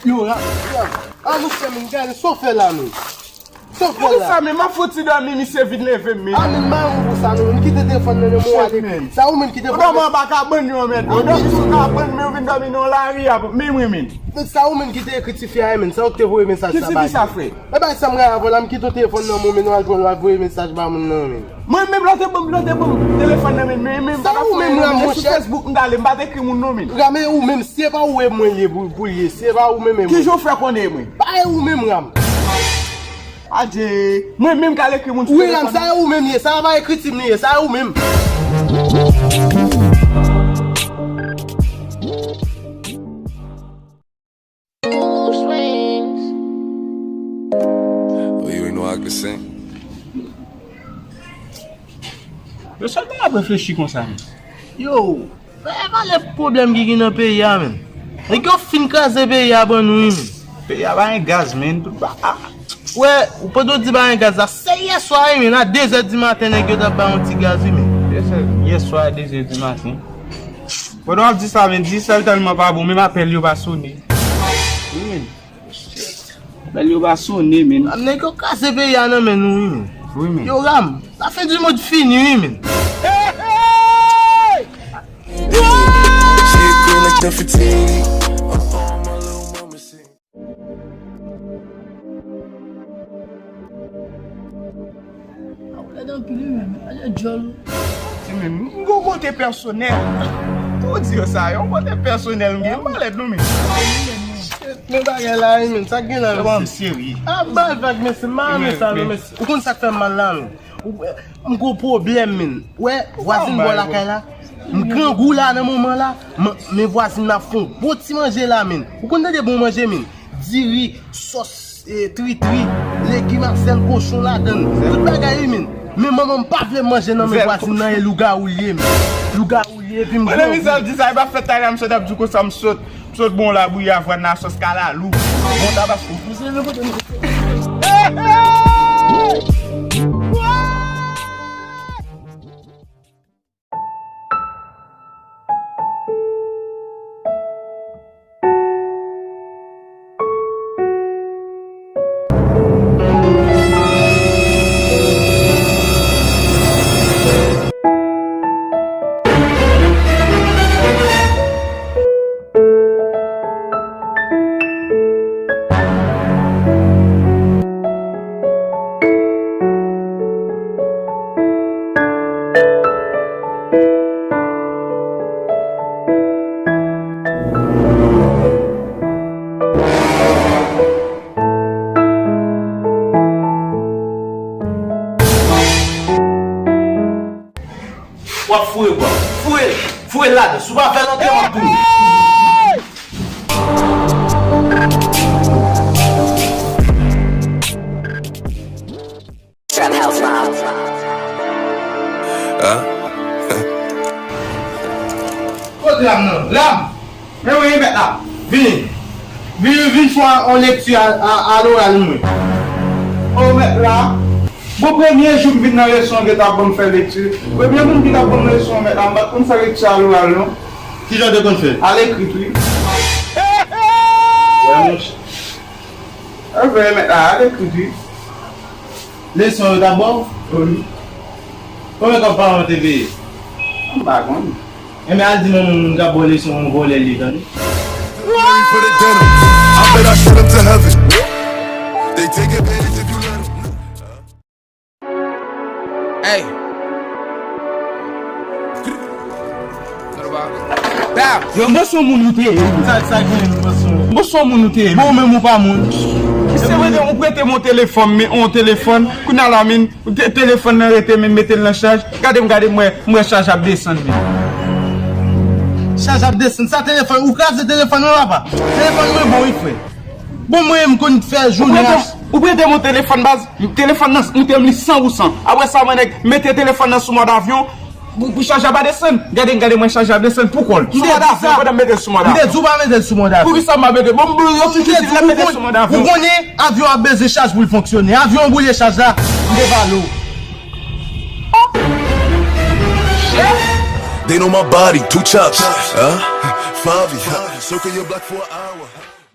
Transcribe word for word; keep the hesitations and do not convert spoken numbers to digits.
Yo, la, la. A, mesye, men, gade, sa w fè la, men? Sa w fè la? Poukisa, men, m ap fouti dòmi, misye vin leve m, men. A, men, m a ou pou sa, men, m kite telefòn nan, men, m ale. Sa ou menm ki te... Ou dòmi anba kabann yo, men. Ou dòmi sou kabann, men, ou vin dòmi nan lari a, men, men, men. Men, sa ou menm ki te ekri ti fi a, men, sa ou ki te voye mesaj sa bay? Ki ti fi sa, frè? E bay sa m rayi avè w la, m kite w telefòn nan men w, men w al pran l, w al voye mesaj ba moun nan, men. Mwen menm, lè w te ban m, lè w te ban m telefòn nan men, men, men, sa ou menm la, monchè? Sou Facebook, m t ale, m pa t ekri moun non, men. Ram, e ou menm, si e pa ou e mwen li ye pou, pou li ye, si e pa ou menm e mwen. Kijan w fè konnen e mwen? Pa e ou menm, Ram. Adje, mwen menm k al ekri moun sou telefòn. Wi, Ram, sa e ou menm ye, sa pa ekritim li ye, sa e ou menm. Oh, you ain't know I could sing. Yo, sa w ap reflechi konsa, men? Yo, pa pale pwoblèm ki gen nan peyi a, men. Nèg yo fin kraze peyi a ban nou, wi, men. Peyi a pa gen gaz, men. Tout ba, a. Wè, ou pandan w di pa gen gaz la, se yèswa, wi, men, a de zè di maten, nèg yo t ap bay yon ti gaz, wi, men. Yèswa, a de zè di maten. Pandan w ap di sa, men, Digicel tèlman pa bon, menm apèl yo pa sone. Wi, men. Apèl yo pa sone, men. Ram, nèg yo kraze peyi a nan men nou, wi, men. Wi, men. Yo, Ram, la fin du monde fini, wi, men. She a queen like Nefertiti. Uh-oh, my little mama sing. A, ou lèd anpil, wi, men. Gade djòl ou. Ti men, m gon kote pèsonèl. Pou w di yo sa, yon kote pèsonèl m gen, m pa lèd non, men. Men bagay la, wi, men, sa k gen la, mesye? Bon, m serye. A, bay vag, mesye, m pa renmen sa, non, mesye. Ou konn sa k fè m mal la, men? Ou, m gon pwoblèm, men. Wè, vwazin bò lakay la. M grangou la nan moman la. M, men vwazin nan ap fè yon bon ti manje la, men. Ou konn tande bon manje, men? Diri, sòs, e, tritri, legim ak sèl kochon ladann. Tout bagay, wi, men. Men manman m pa vle m manje nan men vwazin nan, e lougawou l ye, men. Lougawou l ye, epi m grangou. Mwen, lè Michel di sa, e pa fèt la, m sot ap di w konsa, m sot, m sot bon labouyi avwàn nan sòs kalalou. Bon tabasko. Hey, hey! W ap foure bwa. Foure, foure ladan. Si w pa fè l antre, w ap tou. Trap House Mob. Hein? Kote lam nan? Lam! Men wi, mèt la. Vini. Vini, vin fè yon lekti a, a, a loral mwen. O mèt la. Bon, premye jou m vin nan leson, yo t ap ban m fè lekti. Premye moun ki t ap ban m leson, mèt la, m pa t konn fè lekti a loral, non. Kijan w te konn fè? A lekri, wi. Wè, monchè. Evre, mèt la, a lekri, wi. Leson yo t ap ba w? Wi. Konbyen kòb paran w te peye? M pa konn. Enben, al di manman w moun k ap ba w leson an vòlè l ye, tande? Ready for the denim. I bet I send 'em to heaven. They take advantage if you let 'em. Hey. Yo, mwen se yon moun ou te ye. Sa, sa gen, mwen se yon... Mwen se yon moun ou te ye. Bon, men ou pa moun. Se vre, ou prete mwen telefòn, men yon telefòn. Kounye a la, men, te-, telefòn nan rete, men mete l nan chaj. Gade m, gade m, mwen, mwen chaj ap desann, men. Chaj ap desann. Sa telefòn, ou kraze telefòn mwen, papa. Telefòn mwen bon, wi, frè. Bon, mwen, m konn fè jounen. Ou prete, ou prete mwen telefòn, baz. Telefòn nan, m te m li san pou san. Apre sa, mwen, nèg, mete telefòn nan sou mòd avyon. Pou, pou chaj la pa desann. Gade, gade mwen chaj la ap desann pou kòl. Sou mòd avyon, pandan m mete l sou mòd avyon. M te di w pa mete l sou mòd avyon. Poukisa m pa mete? Bon, m, yo tout chiti, m ap mete l sou mòd avyon. Ou konnen avyon ap bezwen chaj pou l fonksyone. Avyon an bouye chaj la, m te pale w. They know my body, two chops. Huh? Favi, huh? Circle your block for an hour.